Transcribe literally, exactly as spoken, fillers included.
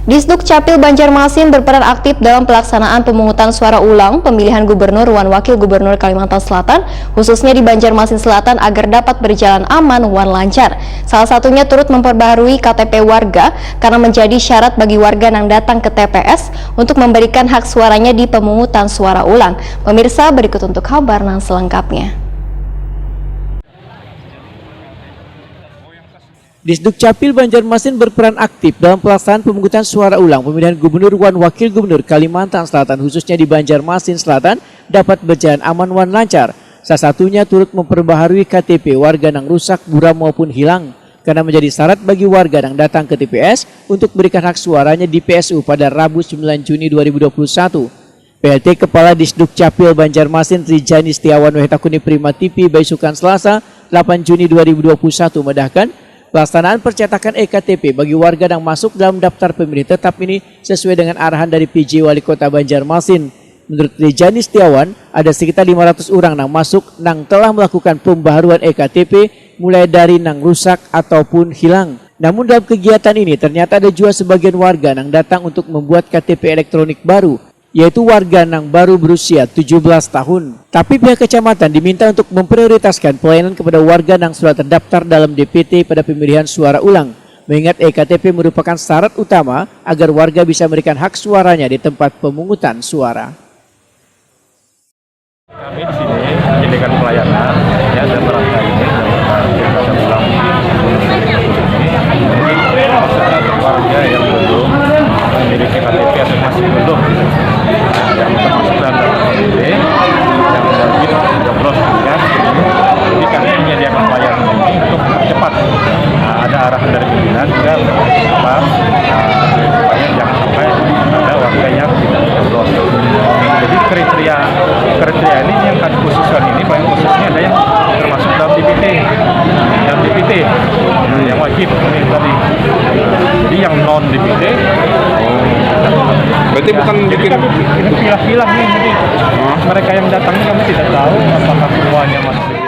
Disduk Capil Banjarmasin berperan aktif dalam pelaksanaan pemungutan suara ulang pemilihan gubernur wan wakil gubernur Kalimantan Selatan, khususnya di Banjarmasin Selatan, agar dapat berjalan aman wan lancar. Salah satunya turut memperbaharui K T P warga karena menjadi syarat bagi warga nang datang ke T P S untuk memberikan hak suaranya di pemungutan suara ulang. Pemirsa, berikut untuk kabar nang selengkapnya. Disduk Capil Banjarmasin berperan aktif dalam pelaksanaan pemungutan suara ulang pemilihan gubernur wan wakil gubernur Kalimantan Selatan, khususnya di Banjarmasin Selatan, dapat berjalan aman wan lancar. Salah satunya turut memperbaharui K T P warga nang rusak, buram maupun hilang, karena menjadi syarat bagi warga nang datang ke T P S untuk berikan hak suaranya di P S U pada Rabu sembilan Juni dua ribu dua puluh satu. P L T Kepala Disduk Capil Banjarmasin Rijani Setiawan wahid takuni Prima T V baisukan Selasa, delapan Juni dua ribu dua puluh satu, madahkan, pelaksanaan percetakan e K T P bagi warga nang masuk dalam daftar pemilih tetap ini sesuai dengan arahan dari P J Wali Kota Banjarmasin. Menurut Rijani Setiawan, ada sekitar lima ratus orang nang masuk nang telah melakukan pembaharuan e K T P mulai dari nang rusak ataupun hilang. Namun, dalam kegiatan ini ternyata ada juga sebagian warga nang datang untuk membuat K T P elektronik baru, yaitu warga nang baru berusia tujuh belas tahun. Tapi pihak kecamatan diminta untuk memprioritaskan pelayanan kepada warga nang sudah terdaftar dalam D P T pada pemilihan suara ulang, mengingat e K T P merupakan syarat utama agar warga bisa memberikan hak suaranya di tempat pemungutan suara. Kami di sini menyediakan pelayanan, ya, dalam rangka ini, dalam rangka pemilihan ulang. Jadi, maksudnya untuk warga yang belum memiliki K T P atau masih belum, gitu, yang termasuk dalam daftar pemilih, yang wajib mencoblos, ya. Jadi, kami menyediakan pelayanan ini untuk mempercepat. Nah, ada arahan dari pimpinan juga, apa, nah, supaya jangan sampai ada warga yang tidak mencoblos. Jadi, kriteria, kriteria ini yang kami khususkan ini, paling khususnya ada yang termasuk dalam D P T. Dalam D P T, nah, yang wajib ini tadi. Jadi, yang non D P T. Berarti bukan. Jadi, bikin kami ini pilah-pilah nih, jadi mereka yang datang ini kami tidak tahu apakah semuanya masuk D P T.